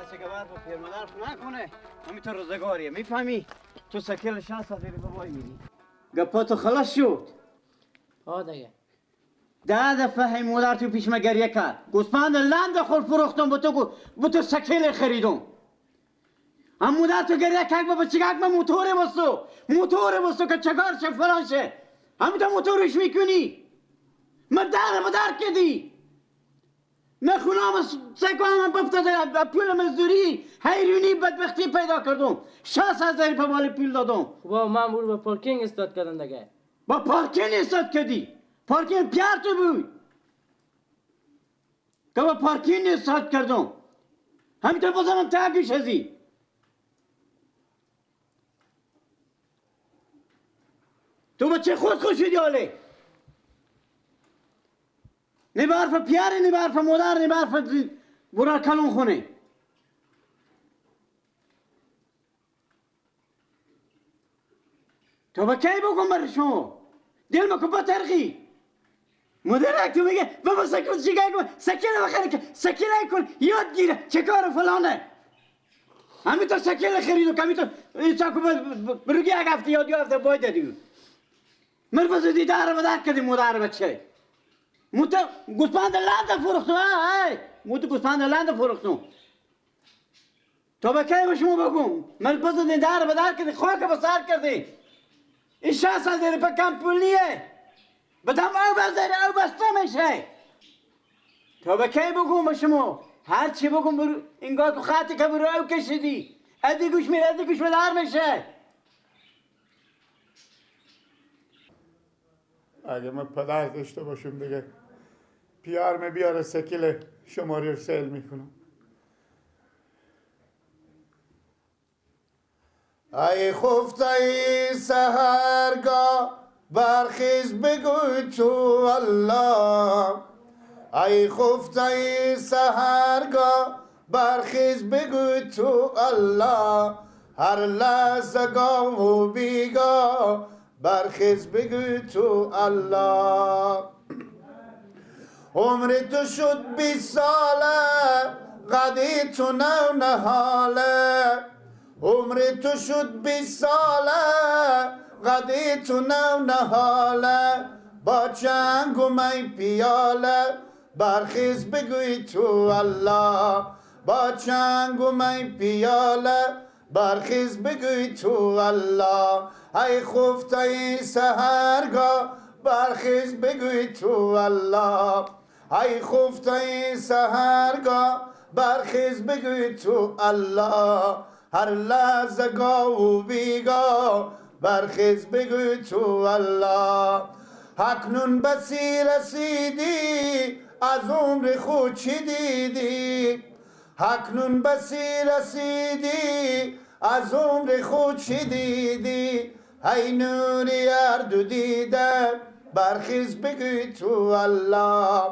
کسی که برف پیرمادر نکنه همینطور روزگاریه، میفهمی؟ تو سکیل 60 دقیقه بای میری گپا تو خلاص شد. آه دیگه 10 دفعه هی مادر تو پیش ما گریه کرد. گوسفند لند خور فروختم با تو، با تو سکیل خریدم. هم مادر تو گریه کرد بابا چیکار من موتور واسو، موتور واسو که چکار شه فلان شه. همینطور موتورش میکنی. من در به در کردی. من خونم سکوام بفتاده پول مزدوری حیرونی بدبختی پیدا کردم. 60,000 په مال پول دادم. بابا من برو با پارکینگ استاد کردم دیگه. با پارکینگ استاد کردی؟ پارکینگ پیار تو بود که با پارکینگ استاد کردم. همینطور بازم تاگیش ازی. تو با چه خود خوشیدی حاله؟ نه به حرف پیاره، نه به حرف مادر، نه به حرف برا کلون خونه. تو با کی بگم برای شما؟ دل مکن با ترخی. مادر تو میگه بابا سکیل چیکار کن؟ سکیل بخیر که سکیل کن یاد گیره چه کار فلانه. همینطور سکیل خریدو که همینطور چاکو بروگی یک هفته یاد گرفته باید دادی. مر بزدی در و در کردی مادر بچه. موت گوسفند لند فروختم. ای موت گوسفند لند فروختم. تو به کی به شما بگم؟ مر بزدی در و در کردی خاک به سر کردی. این 60,000 په کم پولیه. بدم او بزدی او بسته میشه. تو به کی بگم به شما؟ هر چی بگم برو انگار تو خطی که برو او کشیدی. ادی گوش میره ادی گوش در میشه. اگه من پدر داشته باشم دیگه پیارم بیاره سکیل شماری رو سیل میکنم. ای خفته ای سحرگاه برخیز بگوی تو الله، ای خفته ای سحرگاه برخیز بگوی تو الله، هر لحظه گاه و بیگاه برخیز بگوی تو الله. عمر تو شد 20 ساله قدی تو نو نهاله، عمر تو شد 20 ساله قدی تو نو نهاله، با چنگ و می پیاله برخیز بگوی تو الله، با چنگ و می پیاله برخیز بگوی تو الله. ای خفته ای سحرگاه برخیز بگوی تو الله، ای خفته ای سحرگاه برخیز بگوی تو الله، هر لحظه گاه و بیگاه برخیز بگوی تو الله. اکنون بسی رسیدی از عمر خود چی دیدی، اکنون بسی رسیدی از عمر خود چی دیدی، ای نوری هر دو دیده برخیز بگوی تو الله،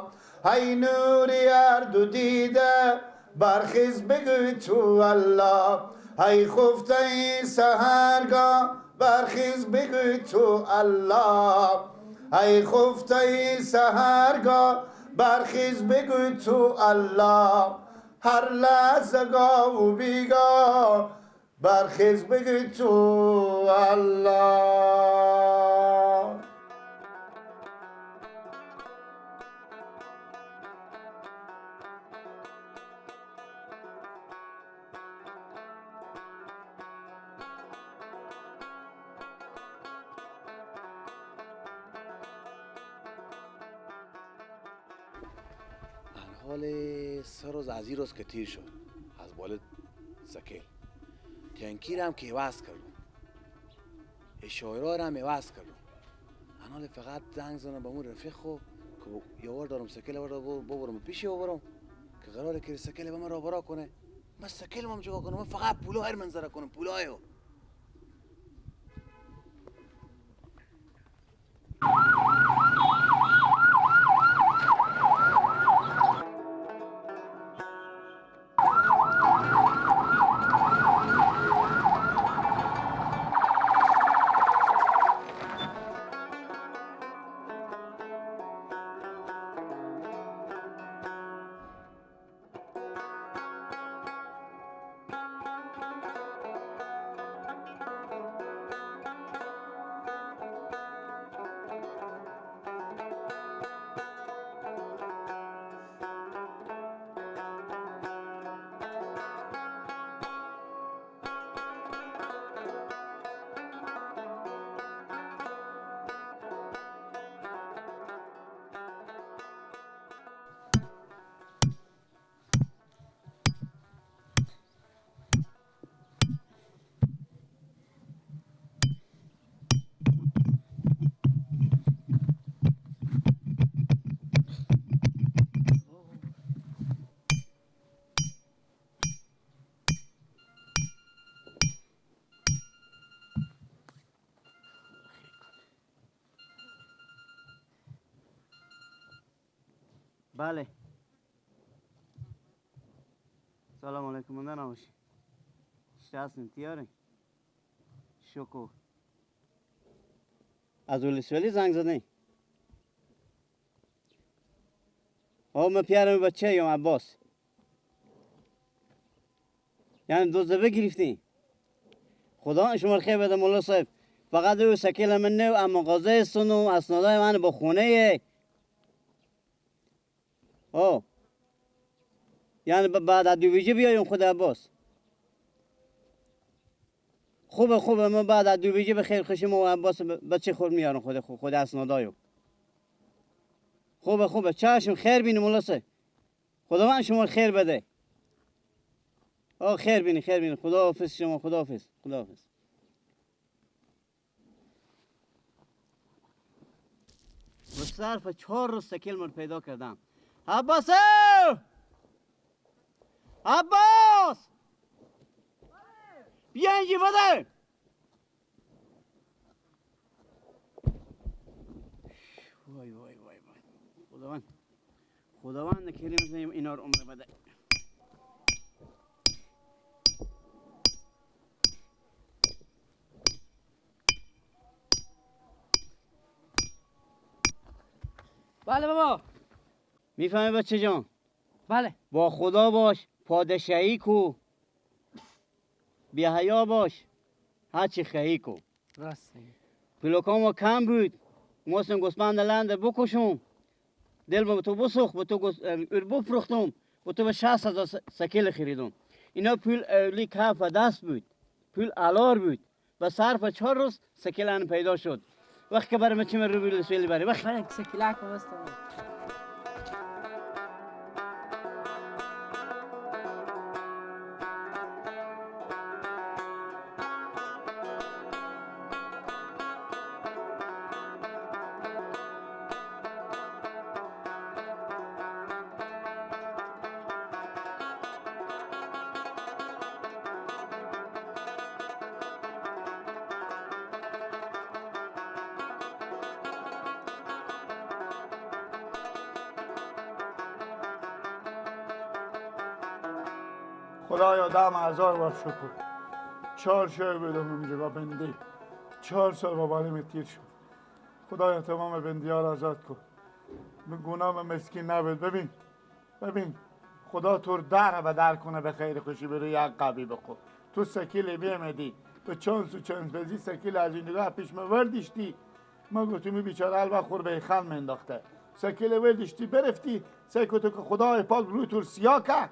ای نوری هر دو دیده برخیز بگوی تو الله، ای خفته ای سحرگاه برخیز بگوی تو الله، ای خفته ای سحرگاه برخیز بگوی تو الله، هر لحظه گاه و بیگاه برخیز بگوی تو الله. حال 3 روز از این روز که تیر شد از بالد سکیل تنکی هم که عوض کردم، اشاره را هم عوض کردم. انال فقط زنگ زنم به اون رفیق خو که یاور دارم سکیل ورده ببرم پیش ببرم که قراره که سکیل به من را برا کنه. من سکیل مام چیکار کنم؟ من فقط پولای هر منظره کنم پولایو. بله. سلام علیکم، مونده نباشی. هستیم تیاره. شکر. از ولسوالی زنگ زدی؟ آه من پیارم بچه یم عباس. یعنی دزده بگرفتی؟ خدا شما خیر بده مولا صاحب. فقط او سکیل من نه اما مغازه سنو اسنادای من با خونه. آه یعنی بعد از دویجه بیایم خود عباس. خوبه خوبه، من بعد از دویجه به خیر خوشی ما و عباس بچه خود میارم خود اسنادایو. خوبه خوبه، چشم خیر بینی مولا صاحب. خداوند شما خیر بده. آه خیر بینی خیر بینی. خداحافظ شما، خداحافظ خداحافظ. و صرف 4 روز سکیل من پیدا کردم. عباس عباس بیا اینجا بده. وای وای وای وای، خداوند خداوند کریم اینا رو عمر بده. بله بابا. میفهمی بچه جان؟ بله. با خدا باش، پادشاهی کو، بی حیا باش، هرچی خواهی کو. راست. پلوکا ما کم بود، ماستم گوسفند لند بکشم، دل به تو بسوخ، به تو بفروختم، به تو به 60,000 سکیل خریدم. اینا پول اولی کف و دست بود، پول الار بود. به صرف 4 روز سکیل ان پیدا شد. وقت که برای چی من رو بیل سویل بری وقت برای سکیلک واسه خدایا 10,000 بار شکر. 4 شب بدم اینجا بندی، 4 سال با بالیم تیر شد. خدایا تمام بندی ها را آزاد کن. به گناه مسکین نبود. ببین ببین، خدا تو در به در کنه به خیر خوشی بری یک قبی بخور. تو سکیل بیامدی به چانس و چانس بزی سکیل از این نگاه پیش من وردیشتی. ما گفتیم بیچاره البا خور به خان منداخته. سکیل وردیشتی برفتی سکو تو که خدای پاک روی تو سیاه که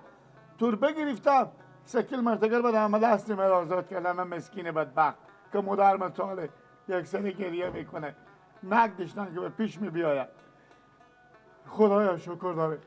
تور بگرفتم. سکیل مرتگر بعد همه دستی من آزاد کردم. من مسکین بدبخت که مادر من تاله یک سری گریه میکنه، نگدشتن که به پیش می بیاید. خدایا شکر داره.